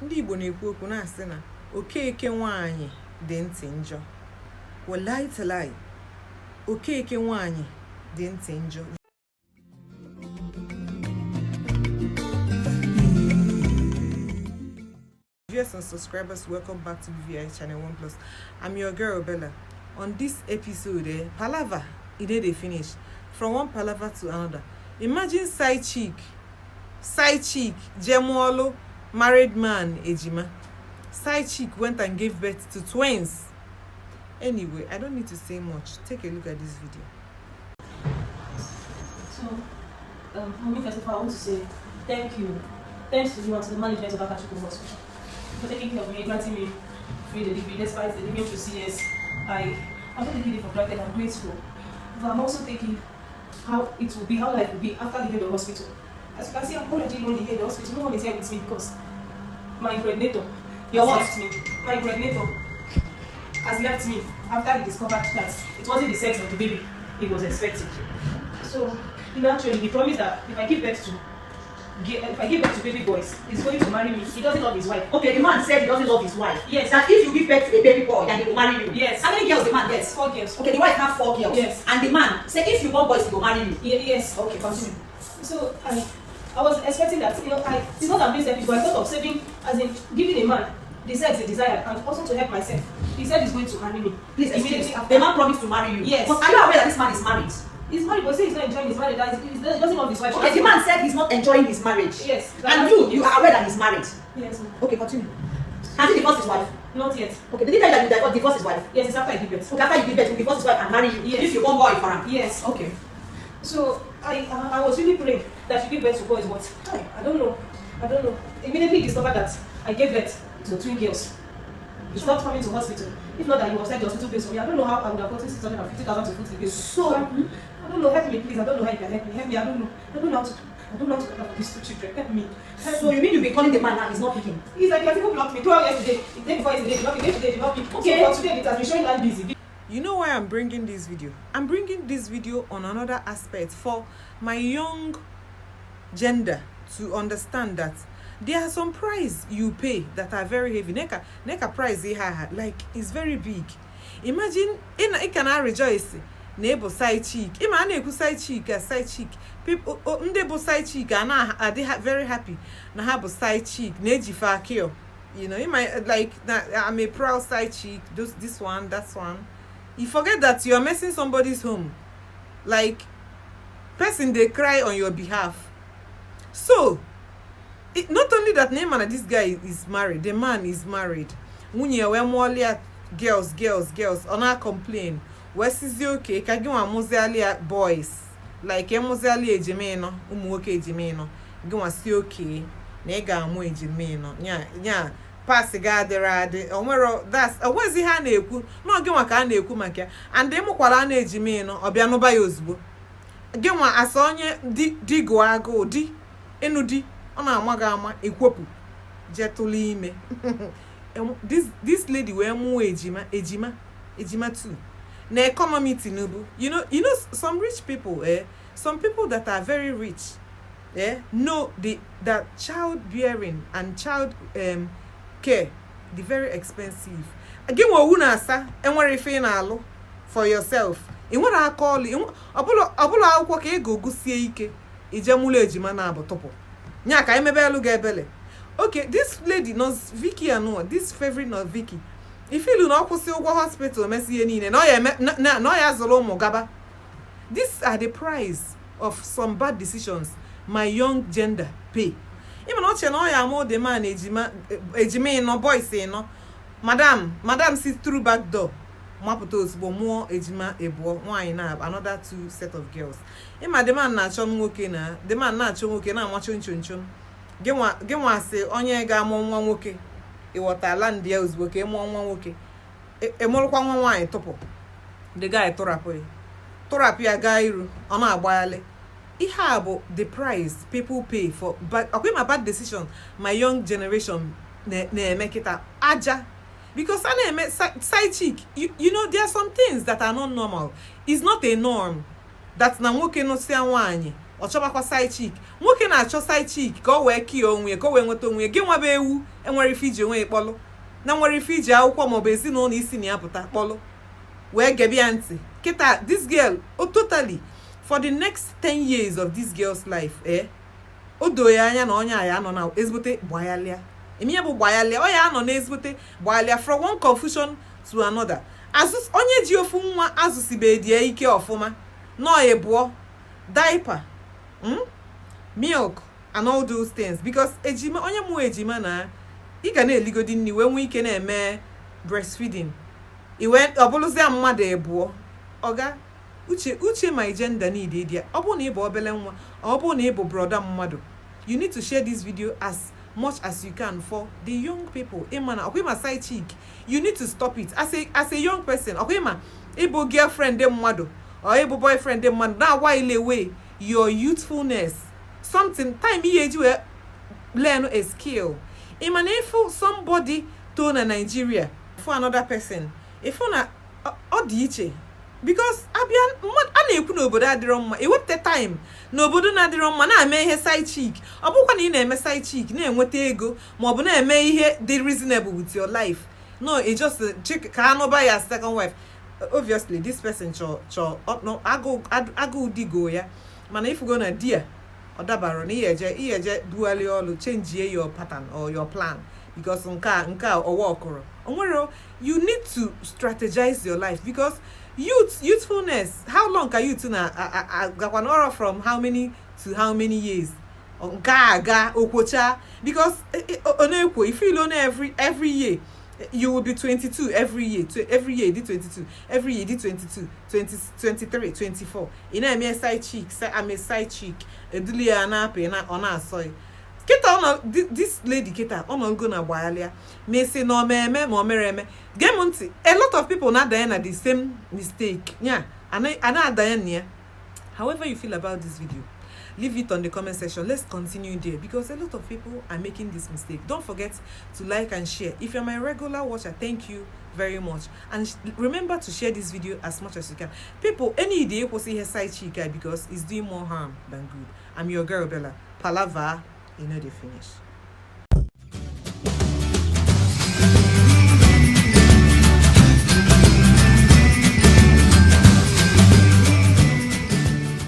Ndị Igbo na-ekwu okwu na-asị na Okeke nwaanyị dị ntị njọ. Wallahi talai, Okeke nwaanyị dị ntị njọ. Viewers and subscribers, welcome back to BVI Channel 1 Plus. I'm your girl Bella. On this episode, palava, e dey finish. From one palava to another. Imagine side chick, je mụọlụ, married man, ejima. Side chick went and gave birth to twins. Anyway, I don't need to say much. Take a look at this video. So, for me, first of all, I want to say thank you. Thanks to you and to the management of Akachukwu Hospital for taking care of me, granting me free delivery despite delivering to CS. I'm not taking it for granted. I'm grateful. But I'm also thinking how it will be, how life will be after leaving the hospital. As you can see, I'm already lonely here in the hospital. No one is here with me because my impregnator Your has what? left me. My impregnator has left me after he discovered that it wasn't the sex of the baby he was expecting. So, naturally, he promised that if I give birth to baby boys, he's going to marry me. He doesn't love his wife. Okay, the man said he doesn't love his wife. Yes. That if you give birth to a baby boy, then he will marry you. Yes. How many girls the man gets? 4 girls. Okay, the wife have 4 girls. Yes. And the man said if you want boys, he will marry you. Yeah, yes. Okay, continue. So I was expecting that, you know, it's not I'm being selfish, but I thought of saving, as in giving a man the sex he desired and also to help myself. He said he's going to marry me. Please excuse immediately me. after. The man promised to marry you. Yes. But are you aware that this man is married? He's married, but say he's not enjoying his marriage. That he doesn't love his wife. Okay, the man said he's not enjoying his marriage. Yes. And you are aware that he's married. Yes, ma'am. Okay, continue. Has he divorced his wife? Not yet. Okay, did he tell you that you divorced his wife? Yes, it's after I give birth. Okay, after you give birth, you divorce his wife and marry you. Yes. If you want boy for him. Yes. Okay. So I was really praying that she give birth to boys, but I don't know. I don't know. Immediately discovered that I gave birth to twin girls. He stopped coming to hospital. If not that he was sent to hospital bills for me, I don't know how I would have gotten 650,000 to foot the bill. So, I don't know. Help me, please. I don't know how you can help me. Help me. I don't know. I don't know how to. I don't know how to care for these 2 children. Help me. Help So me. you mean you've been calling the man now? He's not picking. He's like, he has even blocked me. 2 hours yesterday. The day before yesterday, he blocked me. Today, he blocked me. Okay. So for today, it has been showing line busy. You know why I'm bringing this video? I'm bringing this video on another aspect for my young gender to understand that there are some price you pay that are very heavy. Neka price like is very big. Imagine in can I rejoice na side chick. Ima na side chick, a side chick. People ndị bụ side chick are na are they very happy na ha bụ side chick na ejifa akio. You know, you might like that I'm a proud side chick. This one, that one. You forget that you're messing somebody's home. Like person they cry on your behalf. So it, not only that name and this guy is married, the man is married. Nwunye wee mụọlịa girls, girls, girls. Ọ na complain. Wee sizie okay ka gị nwa mụzialịa boys. Like emụzialịa ejima ịnọ, ụmụ nwoke ejima ịnọ. Gị nwa si okay na ị ga-amụ ejima ịnọ. Nya nya pass ga adịrị adị. O nwero that's o nwezi ha na-ekwu. Na gị nwa ka a na-ekwu maka ya. And ịmụkwara a na-ejima ịnọ, ọ bịa nụba ya ozugbo. Gị nwa asa onye di gụọ agụụ di ịnụ di ọ na-ama gị ama ekwopụ jetụlụ ime. This lady wee mụọ ejima 2 na economy Tinubu. You know some rich people, some people that are very rich, know that childbearing and child care the very expensive. Gị nwa owu na-asa enwere ife ị na-alụ for yourself. Ị nwere aka ọlụ ọbụla akwụkwọ ka ị ga-ogusie ike ije mụlụ ejima na-abụ tụpụ nya ka emebe elu gị ebele. Okay, this lady knows Vicky and this favorite not Vicky. Ifilu na ọ kwụsị ụgwọ hospital mesi ihe niile na ọ ya zụrụ ụmụ gaba. These are the price of some bad decisions my young gender pay. Ịma na ọ che na ọ ya amụ the man ejima ịnọ boys ịnọ. Madam si through back door mapụta ozugbo mụọ ejima ebụọ nwaanyị na another 2 set of girls. Ịma the man na-achọ nwoke na the man na-achọ nwoke na-amacho nchonchon. Gị nwa sị onye ga-amụ nwa nwoke ịghọtala ndị ya ozugbo ka ị mụọ nwa nwoke ịmụrụkwa nwa nwaanyị tụpụ the guy tụrapụ ya gaa iru ọ na-agbaghalị. Ihe a bụ the price people pay for ọkwa ma bad decision my young generation na-eme kịta aja. Because a na-eme side chick, you know there are some things that are not normal. It's not a norm that na nwoke nụsịa nwaanyị Ọ chọbakwa side chick. Nwoke na-achọ side chick ka ọ wee kie onwe ya, ka o wee nweta onwe ya. Gị nwa bụ ewu enwere ife iji onwe ya kpọlụ, na nwere ife iji akwụkwọ maọbụ ezinụlọ isi na ya pụta kpọlụ, wee gebe ya ntị kịta. This girl o totally, for the next 10 years of this girl's life, o doo ya anya na onye a ya anọ na ezigbote gbaghalịa. Eme ya bụ gbaghalịa, ọ ya anọ na ezigbote gbaghalịa from one confusion to another. Azụ onye ji ofu nwa azụsibe ya ike ọfụma nọọ ebụọ diaper, milk and all those things, because ejima, onye mụọ ejima na ị ga na-eligodi nri wee nwee ike na-eme breastfeeding iwe, ọ bụrụzia mmadụ ebụọ. Ọga uche, uche, my gender need ịdị ya. Ọ bụrụ na ị bụ obele nwa, ọ bụrụ na ị bụ brother mmadụ, you need to share this video as much as you can for the young people. Ịma na ọkwa ịma side chick, you need to stop it as a young person. Ọkwa ịma ịbụ girlfriend mmadụ or ịbụ boyfriend mmadụ na while away your youthfulness, something time ihe eji wee learn a skill. Ịma na ịfụ somebody too na Nigeria for another person, ịfụ na ọ dị iche, because abịa a na-ekwu n'obodo adịrọ mma, ewepụta time n'obodo na-adịrọ mma na-eme ihe side chick. Ọ bụkwa na ị na-eme side chick na-enweta ego maọbụ na-eme ihe dị reasonable with your life, no, it just chick ka anụba ya second wife. Obviously this person chọ chọ no, agụụ digo ya, mana ifugo na di ya ọ dabara na ihe eje bugharịa ọlụ, change your pattern or your plan, because nke a ọwa ọkụrụ onwere. You need to strategize your life, because youth, youthfulness, how long ka youth na agakwa n'ọrụ? From how many to how many years? Nke a aga okwocha, because ọ na-ekwo ifeel na every year you will be 22, every year, every year dị 22, every year dị 22, 20, 23, 24, ị na-eme side chick. I'm a side chick, eduli ya na-apị na ọ na-asọ ya kịta. Ọ nọ this lady kịta, ọ nọgo na gbaghalịa ma esi na ọ eme ma ọ mere eme. Gee m ntị, a lot of people na-adanye na the same mistake ya a na-adanye na ya. However you feel about this video, leave it on the comment section. Let's continue there, because a lot of people are making this mistake. Don't forget to like and share. If you're my regular watcher, thank you very much, and remember to share this video as much as you can. People, any idea kwụsị ihe side chick, because it's doing more harm than good. I'm your girl Bella Palava. You know the finish.